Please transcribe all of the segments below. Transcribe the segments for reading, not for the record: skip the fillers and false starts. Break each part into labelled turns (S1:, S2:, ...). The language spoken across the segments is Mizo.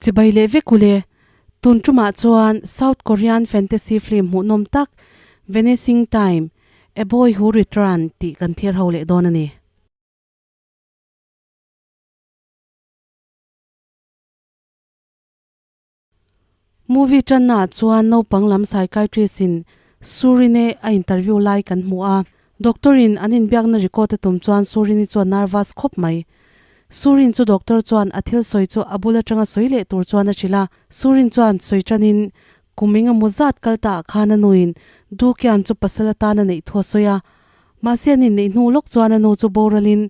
S1: Chibai leh vek ule. Tun tumah chuan South Korean fantasy film hmuhnawm tak Vanishing Time, A Boy Who Returned tih kan thlir ho leh dawn a ni. Movie tannaah chuan naupang lam psychiatrist in Surine a interview lai kan hmu a. Doctor in an inbiakna record a tum chuan Surini chu a nervous khawp mai. Surin chu doctor chuan a thil sawi chu a bul atanga sawi leh tur chuan a hrilh a. Surin chuan sawi tanin kum engemaw zat kal ta ah khan a nuin Dukian chu pasal atan a neih thu a sawi a. Mahse an inneih hnu lawk chuan a nu chu boralin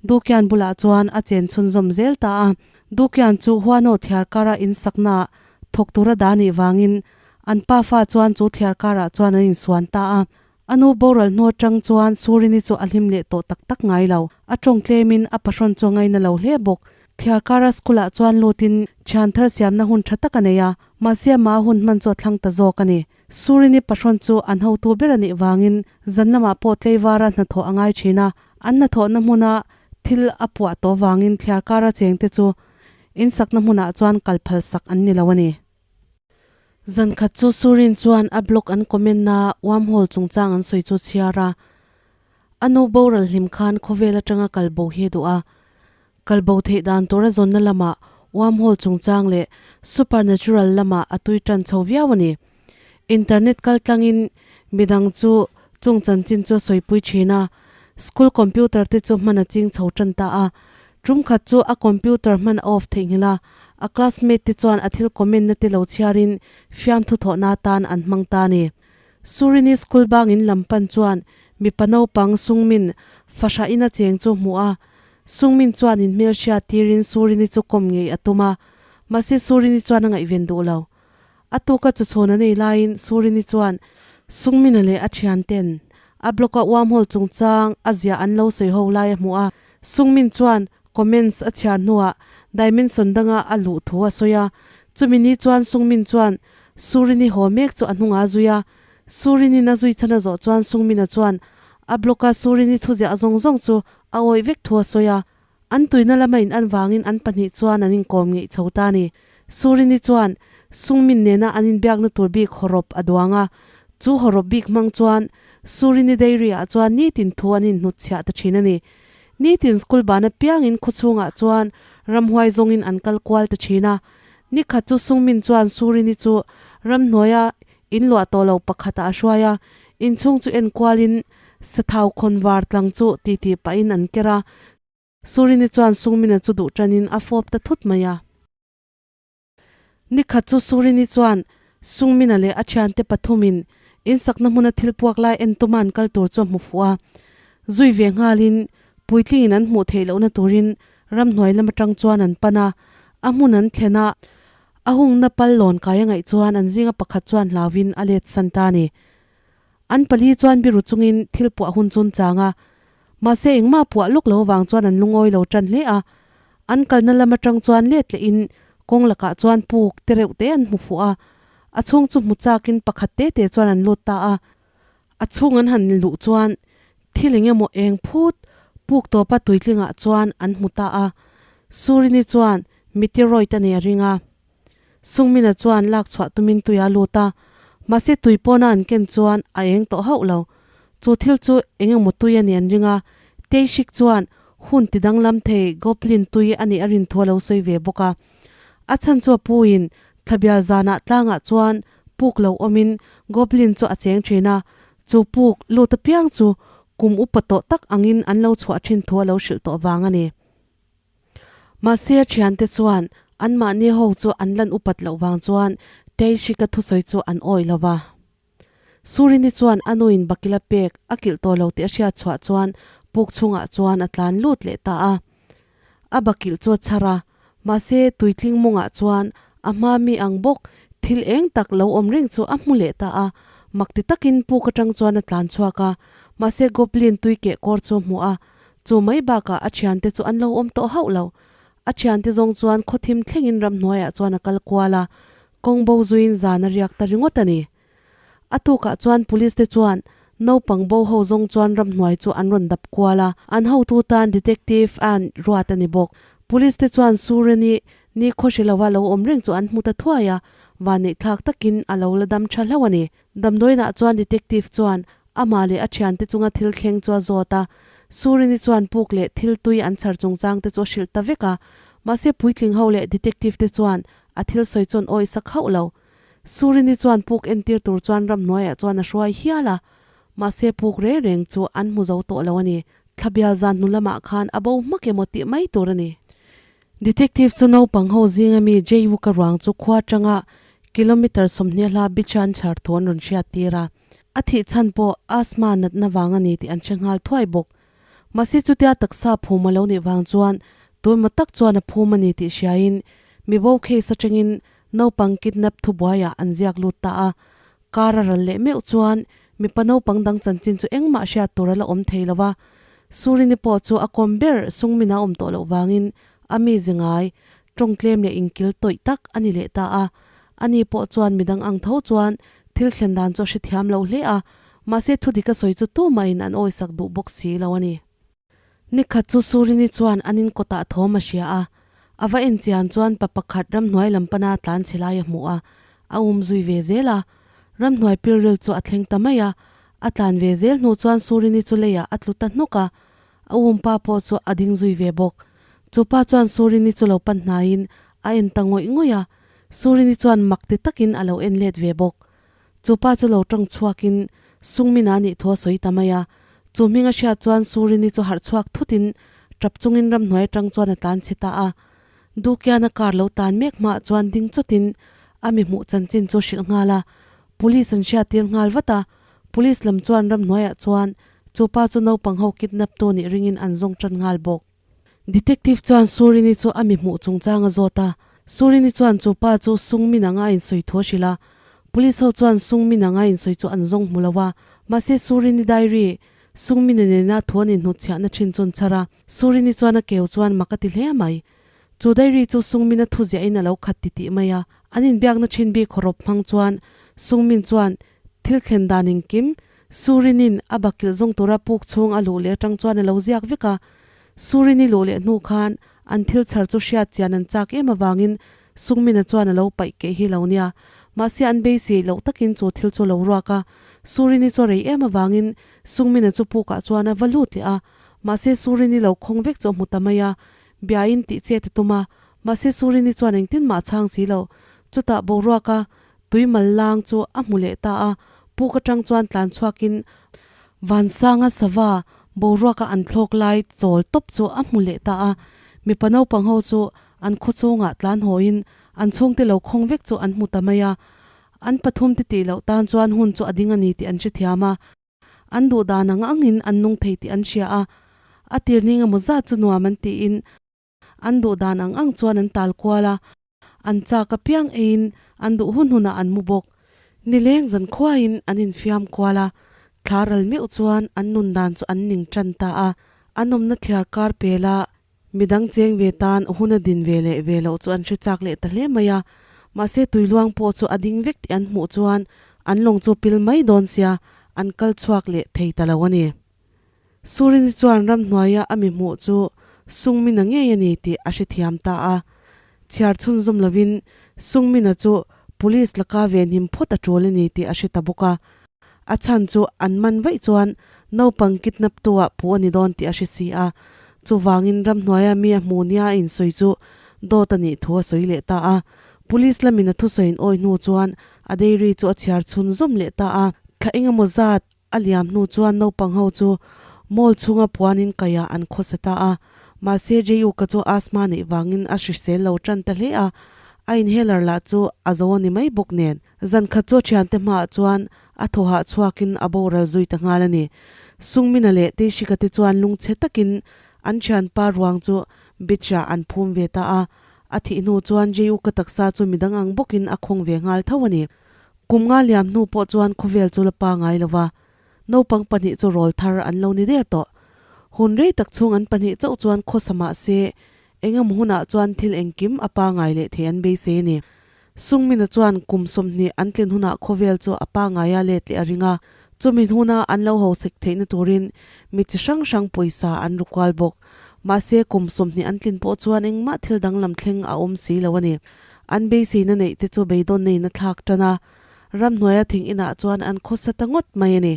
S1: Dukian bulah chuan a chen chhunzawm zel ta a. Dukian chu Huano thiar kara insaknaah thawk tura dah nih vangin an pafa chuan chu thiar karah chuan an insuan ta a. A nu boral hnu atang chuan Surini chu a hlim leh tawh tak tak ngai lo. A tawng tlemin a pahrawn chu a ngaina lo hle bawk. Thiar kara school-ah chuan lutin thian thar siamna hun tha tak a nei a, mahse amah a hun hman chu a thlang ta zawk a ni. Surini pahrawn chu an hotu ber a nih vangin zan lamah pawh tleivara hnathawh a ngai thin a. An hnathawhna hmuna thil a puah tawh vangin thliar kara chengte chu insakna hmunah chuan kal phal sak an ni lo a ni. Zan khat chu Surin chuan a blog an comment na wormhole chungchang an sawi chu chhiar a. A nu boral hlim khan khawvel atanga kal bo hi a duh a. Kal bo theih dan tura zawnna lamah wormhole chungchang leh supernatural lamah a tui tan chho viau a ni. Internet kal tlangin midang chu chung chanchin chu a sawipui thin a, school computer te chu hman a ching chho tan ta a. Tum khat chu a computer hman a off theihnghilh a, a classmate te chuan a thil comment na te lo chhiarin fiamthu thawhna atan an hmang ta a ni. Surini school bangin lam pan chuan mipa naupang Sungmin fahrah in a cheng chu hmuh a, Sungmin chuan in hmelhriat tirin Surini chu kawm ngei a tum a, mahse Surini chuan a ngaihven duh lo. A tuka chu chhawn an ei laiin Surini chuan Sungmina leh a thianten a block-a wormhole chungchang a ziah an lo sawi ho lai a hmuh a. Sungmin chuan comments a chhiar hnuah dimension danga a luh thu a sawi a. Chumi ni chuan Sungmin chuan Surini haw mek chu a hnungah a zui a. Surinin a zui chhan a zawh chuan Sungmina chuan a block-a Surini thuziah zawng zawng chu a awih vek thu a sawi a. An tuina lama in an vangin an pahnih chuan an inkawm ngeih chho ta a ni. Surini chuan Sungmin nena an inbiakna tur bik hawrawp a duang a, chu hawrawp bik hmang chuan Surini Dairy ah chuan nitin thu an inhnutchhiah ta thin a ni. Nitin school ban apiangin khawchhungah chuan ramhuai zawngin an kal kual ta thin a. Nikhat chu Sungmin chuan Surini chu ramhnuaia inluah tawh lo pakhatah a hruai a, inchhung chu enkualin Sathau khawnvar tlang chu titi pahin an ker a, Surini chuan Sungmina chu duh tanin a fawp ta thut mai a. Nikhat chu Surini chuan Sungmina leh a thiante pathumin insakna hmuna thil puak lai en tuma an kal tur chu a hmu fuh a. Zui ve nghalin puitlingin an hmuh theih lohna turin ramhnuai lam atang chuan an pan a, a hmun an thlen a, a hungna pal lawn kai a ngaih chuan an zinga pakhat chuan hlauhin a let san ta a ni. An pali chuan biru chungin thil puah hun chun chang a, mahse engmah puah lawk lo avang chuan an lungawi lo tan hle a. An kalna lam atang chuan let lehin kawng lakah chuan puk te reuh te an hmu fuh a, a chhung chu hmu chakin pakhat te te chuan an lut ta a. A chhung an han luh chuan thil eng emaw eng phut puk tawpa tuitlingah chuan an hmu ta a, Surini chuan meteoroid a nei a ring a. Sungmina chuan lak chhuah tumin tui a lut a, mahse tui pawna an ken chuan a eng tawh hauh lo. Chu thil chu eng emaw tui a nih an ring a, Taishik chuan hun ti danglam thei Goblin tui a nih a rin thu a lo sawi ve bawk a. A chhan chu a puin thlabial zanah tlangah chuan puk lo awmin Goblin chu a cheng thin a, chu puk lut apiang chu kum upa tawh tak angin an lo chhuah thin thu a lo hrilh tawh vang a ni. Mahse a thiante chuan anmahni ho chu an lan upat loh vang chuan Taishika thusawi chu an awih lo va. Surini chuan a nuin bakila pek a kilh tawh lo tih a hriat chhuah chuan puk chhungah chuan a tlan lut leh ta a. A bakilh chu a chhar a, mahse tuitling mawngah chuan a hma mi ang bawk thil eng tak lo awm reng chu a hmu leh ta a. Makti takin puk atang chuan a tlan chhuak a, mahse goblin tui keh kawr chu a hmu a, Chu mai bakah a thiante chu an lo awm tawh hauh lo. A thiante zawng chuan khawthim thlengin ramhnuaiah chuan a kal kual a, kawng bo zuiin zan a riak ta ringawt a ni. A tukah chuan police te chuan naupang bo ho zawng chuan ramhnuai chu an rawn dap kual a, an hotu tan detective an ruat a ni bawk. Police te chuan Sureni ni khawhri lova lo awm reng chu an hmu ta thuai a, vanneih thlak takin a lo la dam tha hlauh a ni. Damdawiinah chuan detective chuan amah leh a thiante chunga thil thleng chu a zawt a, Surini chuan puk leh thil tui an chhar chungchang te chu a hrilh ta vek a, mahse puitling ho leh detective te chuan a thil sawi chuan awih sak hauh lo. Surini chuan puk entir tur chuan ramhnuaiah chuan a hruai hial a, mahse puk reng reng chu an hmu zo tawh lo a ni. Thlabial zan hnu lamah khan a bo hmak emaw tih mai tur a ni. Detective chu naupang ho zinga mi Jay Wuka ruang chu khua atanga kilometre 20 hla Bichan chhar thu an rawn hriat tir a. A thih chhan pawh asthma natna vang a ni tih an hre nghal thuai bawk. Mahse chutia taksa phum a lo nih vang chuan tuemaw tak chuan a phum a ni tih hriain mibo case atangin naupang kidnap thubuaiah an ziak lut ta a. Kar a ral leh meuh chuan mipa naupang dang chanchin chu engmah hriat tur a la awm thei lo va. Surini pawh chu a kawm ber Sungmina awm tawh loh vangin a mi zi ngai, tawng tlem leh inkil tawih tak a ni leh ta a. Ani pawh chuan midang ang tho chuan thil thlen dan chu a hrethiam lo hle a, mahse thudik a sawi chu tumahin an awisak duh bawk si lo a ni. Nikhat chu Surini chuan an in kawtah thawm a hria a, a va en chian chuan pa pakhat ramhnuai lam pana tlan chhe lai a hmu a, a um zui ve zel a. Ramhnuai pilril chu a thleng ta mai a, a tlan ve zel hnu chuan Surini chu leiah a tlu ta hnawk a, a um pa pawh chu a ding zui ve bawk. Chu pa chuan Surini chu lo pan hnaiin a en ta ngawih ngawih a, Surini chuan mak ti takin a lo en let ve bawk. Chu pa chu lo tawng chhuakin Sungmina nih thu a sawi ta mai a. Chu hming a hriat chuan Surini chu harh chhuak thutin tap chungin ramhnuai atang chuan a tlan chhe ta a. Dukiana car lo tan mek hmaah chuan ding chawtin a mi hmuh chanchin chu hrilh nghal a. Police an hriattir nghal vat a. Police lam chuan ramhnuaiah chuan chu pa chu naupang ho kidnap tu nih ringin an zawng tan nghal bawk. Detective chuan Surini chu a mi hmuh chungchang a zawt a, Surini chuan chu pa chu Sung Min anga insawi thu a hrilh a. Police ho chuan Sung Min anga insawi chu an zawng hmu lo a, mahse Surini diary, Sung Min-a nena thu an inhnutchhiahna thin chu an chhar a, Surini chuan a keu chuan mak a ti hle mai. Chu diary chu Sung Min-a thu ziahin a lo khat titih mai a, an inbiakna thin bik hawrawp hmang chuan Sung Min chuan thil thlen dan engkim Surinin a bakilh zawng tura puk chhung a luh leh atang chuan a lo ziak vek a. Surini luh leh hnu khan an thil chhar chu hriat chian an chak em avangin Sungmina chuan a lo paih keh hi lo nia. Mahse an beisei loh takin chu thil chu a lo ruak a. Surini chu a rei em avangin Sungmina chu pukah chuan a va lut leh a. Mahse Surini lo khawng vek chu a hmu ta mai a. Biain tih chet a tum a. Mahse Surini chuan engtin mah a chhang si lo. Chutah boruak a Tui mal lang chu a hmu leh ta a, puk atang chuan tlan chhuakin Vansanga sava boruaka an thlawk lai chawl tawp chu a hmu leh ta a. Mipa naupang ho chu an khaw chhungah tlan hawiin an chhungte lo khawng vek chu an hmu ta mai a. An pathum ti tih loh tan chuan hun chu a ding a ni tih an hrethiam a. An duh dan ang angin an nung thei tih an hria a, a tir ning emaw zat chu nuam an tiin An duh dan ang ang chuan an tal kual a, an chak apiang eiin an duh hun hunah an mu bawk. Nileng zan khuaiin an infiam kual a, thla ral meuh chuan an nun dan chu an ning tan ta a. An awmna thliar kar pela midang cheng ve tan hun a din ve leh ve loh chu an hre chak leh ta hle mai a. Mahse tuiluang pawh chu a ding vek tih an hmuh chuan an lawng chu pil mai dawn sia an kal chhuak leh thei ta lo a ni. Surini chuan ramhnuaia a mi hmuh chu Sungmina ngei a ni tih a hrethiam ta a. Chhiar chhunzawm lovin Sungmina chu Police laka venhim phawt a tul a ni tih a hre ta bawk a. A chhan chu an man vaih chuan naupang kidnap tu ah puh a ni dawn tih a hre si a. Chuvangin ramhnuaia mi a hmuh nia a insawi chu dawt a nih thu a sawi leh ta a. Police lamin a thusawiin awi hnu chuan a dairy chu a chhiar chhunzawm leh ta a. Thla engemaw zat A liam hnu chuan naupang ho chu mall chhunga puanin kaihah an khawsa ta a, mahse Jayuka chu asthma neih vangin a hrisel lo tan ta hle a, a inhaler lah chu a zo a ni mai bawk nen. Zan khat chu a thiante hmaah chuan a thawhah chhuakin a boral zui ta nghal a ni. Sungmina leh Teishika te chuan lungchhe takin an thianpa ruang chu beach-ah an phum ve ta a, a thih hnu chuan Jayuka taksa chu midang ang bawkin a khawng ve nghal tho a ni. Kum nga liam hnu pawh chuan khawvel chu la pangai lo va, naupang pahnih chu rawl thar an lo ni der tawh. Hun rei tak chhung an pahnih chauh chuan khawsa mah se, engemaw hunah chuan thil engkim a pangai leh thei an beisei a ni. Sungmina chuan kum 20 an tlin hunah khawvel chu a pangaia let leh a ring a, chumi hnuna an lo hosek theihna turin mi chi hrang hrang pawisa an ru kual bawk. Mahse, kum 20 an tlin pawh chuan engmah thil danglam thleng a awm si lo a ni. An beiseina neih te chu beidawn neiin a thlak tan a, ramhnuaia thing inah chuan an khawsa ta ngawt mai a ni.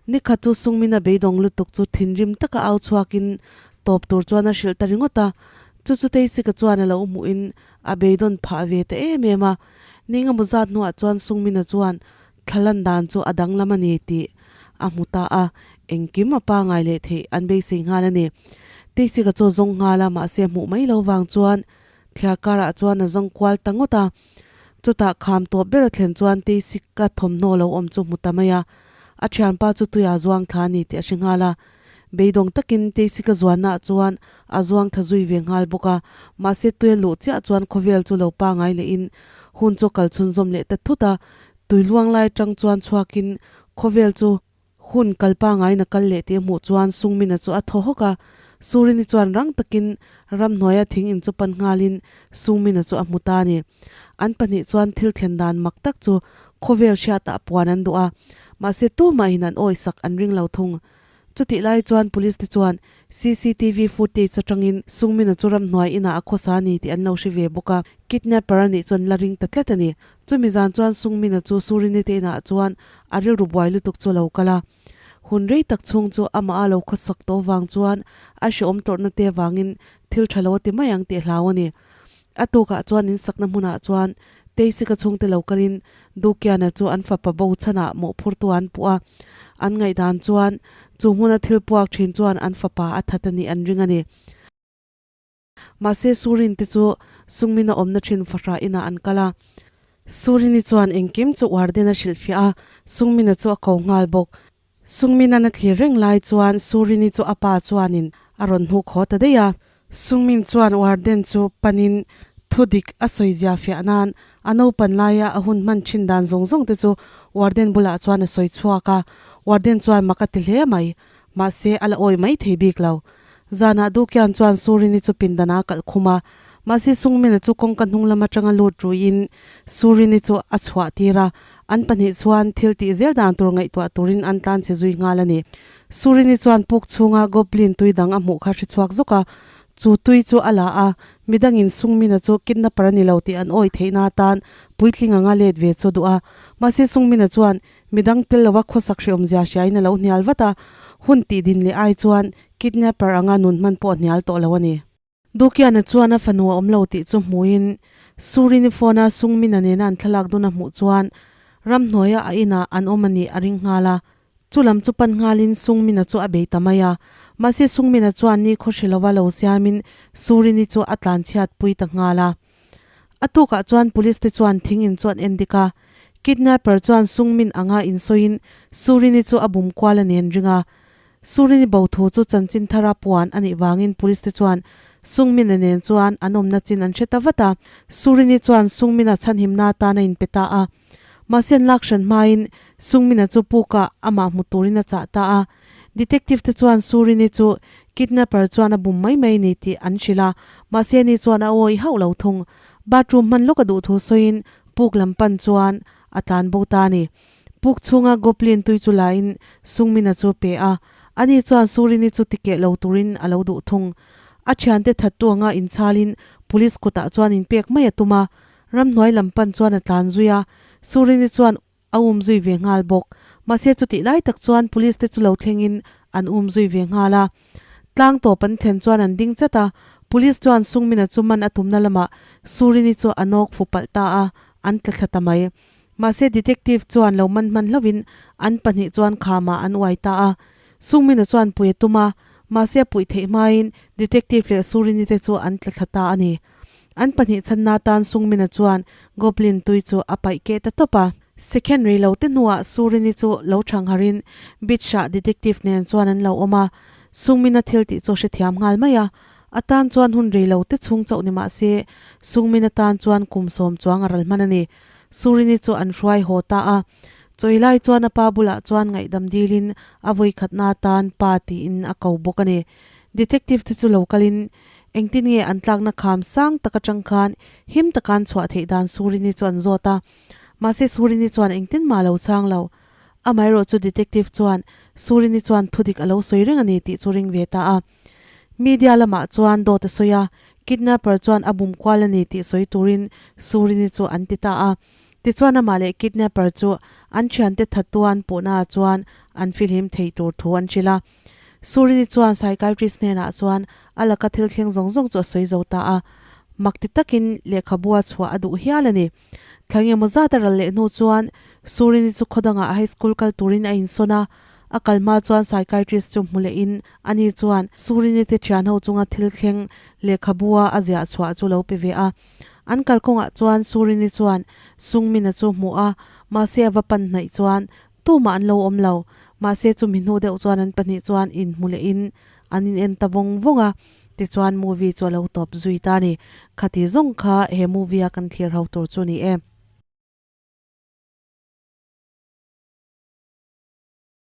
S1: Nikhat chu Sungmina beidawng lutuk chu thinrim taka au chhuakin tawp tur chuan a hrilh ta ringawt a, chu chu Teisika chuan a lo hmuhin a beidawn phah ve ta em em a. Ninga zat hnuah chuan Sungmina chuan thlalan dan chu a danglam a ni tih a hmu ta a, engkim a pangai leh theih an beisei nghal a ni. Teisika chu a zawng nghal a, mahse hmuh mai lo vang chuan Thliar karah chuan a zawng kual ta ngawt a, chutah kham tawp ber a thlen chuan Teisika thawmhnaw lo awm chu hmu ta mai a, a thianpa chu tuia zuang thla a ni tih a hre nghal a. Beidawng takin Teisika zuannaah chuan a zuang thla zui ve nghal bawk a, mahse tuia luh chiah chuan khawvel chu lo pangai lehin hun chu a kal chhunzawm leh ta thut a, tui luang lai atang chuan chhuakin khawvel chu Hun kal pangain a kal leh tih a hmuh chuan Sungmina chu a thaw hawk a, Surini chuan rang takin ramhnuaia thing in chu pan nghalin Sungmina chu a hmu ta a ni. An pahnih chuan thil thlen dan mak tak chu khawvel hriatah puan an duh a, mahse tumahin an awisak an ring lo thung. Chutih lai chuan police te chuan Cctv footage atangin Sungmina chu ramhnuai inah a khawsa a ni tih an lo hre ve bawk a, kidnapper a nih chuan la ring ta tlat a ni. Chumi zan chuan Sungmina chu Surini te inah chuan a rilru buai lutuk chu a lo kal a. Hun rei tak chhung chu amah a lo khawsak tawh vang chuan a hrehawm tawrhna te vangin thil tha lo a ti mai ang tih a hlau a ni. A tukah chuan in sakna hmunah chuan Teisika chhungte lo kalin Dukiana chu an fapa bo chhanah mawhphurtu an puh a, an ngaihdan chuan chu hmuna thil puak thin chuan an fapa a that a nih an ring a ni. Mahse Surin te chu Sungmina awmna thin fahra inah an kal a, Surini chuan engkim chu Warden a hrilhfiah a, Sungmina chu a ko nghal bawk. Sungminan a thlir reng lai chuan Surini chu a pa chuanin a rawn hmuh khaw ta daih a. Sungmin chuan warden chu panin thu dik a sawi zia fiah nan a naupan laia a hun hman thin dan zawng zawng te chu warden bulah chuan a sawi chhuak a. Warden chuan mak a ti hle mai. Mahse a la awi mai thei bik lo. Zanah Dukian chuan Surini chu pindanah a kalh khum a. Mahse Sungmina chu kawngka hnung lam atanga lut ruiin Surini chu a chhuah tir a. An pahnih chuan thil tih zel dan tur ngaihtuah turin an tlan che zui nghal a ni. Surini chuan puk chhunga goblin tui dang a hmuh kha hre chhuak zawk a, chu tui chu a la a, midangin Sungmina chu kidnapper a ni lo tih an awih theihna atan puitling anga let ve chu a duh a. Mahse Sungmina chuan midang tel lova khawsak hreawmzia hriain a lo hnial vat a, hun tih din leh ai chuan kidnapper anga nun hman pawh a hnial tawh lo a ni. Dukiana chuan a fanu a awm lo tih chu hmuhin Surini phone-a Sungmina nena an thlalak dun a hmuh chuan ramhnuaia a inah an awm a nih a ring nghal a. Chu lam chu pan nghalin Sungmina chu a bei ta mai a. Mahse Sungmina chuan ni khaw hre lova lo siamin Surini chu a tlanchhiat pui ta nghal a. A tukah chuan police te chuan thing in chu an en dik a. Kidnapper chuan Sungmin anga insawiin Surini chu a bum kual a nen ring a. Surini bo thu chu chanchin thara puan a nih vangin police te chuan Sungmina nen chuan an awmna chin an hre ta vat a. Surini chuan Sungmina chhanhimna atan a inpe ta a. Mahse an lak hran hmain Sungmina chu pukah amah hmu turin a chah ta a. Detective te chuan Surini chu kidnapper chuan a bum mai mai ni tih an hrilh a, mahse ani chuan a awih hauh lo thung. Bathroom hman lawk a duh thu sawiin puk lam pan chuan a tlan bo ta a ni. Puk chhunga goblin tui chu lain Sungmina chu pe a, ani chuan Surini chu tikeh lo turin a lo duh thung. A thiante thattu anga inchalin police kutah chuan inpek mai a tum a, ramhnuai lam pan chuan a tlan zui a, Surini chuan a um zui ve nghal bawk. Mahse chutih lai tak chuan police te chu lo thlengin an um zui ve nghal a. Tlang tawp an thlen chuan an ding chat a, police chuan Sungmina chu man a tumna lamah Surini chu a nawk fu palh ta a, an tla thla ta mai. Mahse detective chuan lo man hman hlauhin an pahnih chuan khamah an uai ta a. Sungmina chuan pui a tum a, mahse a puih theih hmain detective leh Surini te chu an tla thla ta a ni. An pahnih chhanna tan Sungmina chuan goblin tui chu a paih keh ta tawp a. Second rei lo te hnuah Surini chu lo thangharin beach-ah detective nen chuan an lo awm a. Sungmina thil tih chu a hrethiam nghal mai a. A tan chuan hun rei lo te chhung chauh ni mahse Sungmina tan chuan kum sawm chuang a ral hman a ni. Surini chu an hruai haw ta a, chawi lai chuan a pa bulah chuan ngaihdam dilin a vawikhatna atan pa tiin a ko bawk a ni. Detective te chu lo kalin engtin nge an tlakna kham sang tak atang khan him taka an chhuah theih dan Surini chu an zawt a, mahse Surini chuan engtin mah a lo chhang lo. Amaherawh chu detective chuan Surini chuan thudik a lo sawi reng a ni tih chu ring ve ta a. Media lamah chuan dawt a sawi a, kidnapper chuan a bum kual a ni tih sawi turin Surini chu an ti ta a. Tichuan amah leh kidnapper chu an thiante thattu an puhnaah chuan an fihlim thei tur thu an hrilh a. Surini chuan psychiatrist hnenah chuan a laka thil thleng zawng zawng chu a sawi zo ta a. Mak ti takin lehkhabu a chhuah a duh hial a ni. Thla engemaw zat a ral leh hnu chuan Surini chu khaw dangah high school kal turin a insawn a. A kal hma chuan psychiatrist chu hmu lehin ani chuan Surini te thian ho chunga thil thleng lehkhabua a ziah chhuah chu lo pe ve a. An kalkawngah chuan Surini chuan Sungmina chu hmuh a, mahse a va pan hnaih chuan tumah an lo awm lo. Mahse chumi hnu deuh chuan an pahnih chuan inhmu lehin an in en ta vawng vawng a, tichuan movie chu a lo tawp zui ta a ni. Khati zawng kha he movie a kan thlir ho tur chu ni e.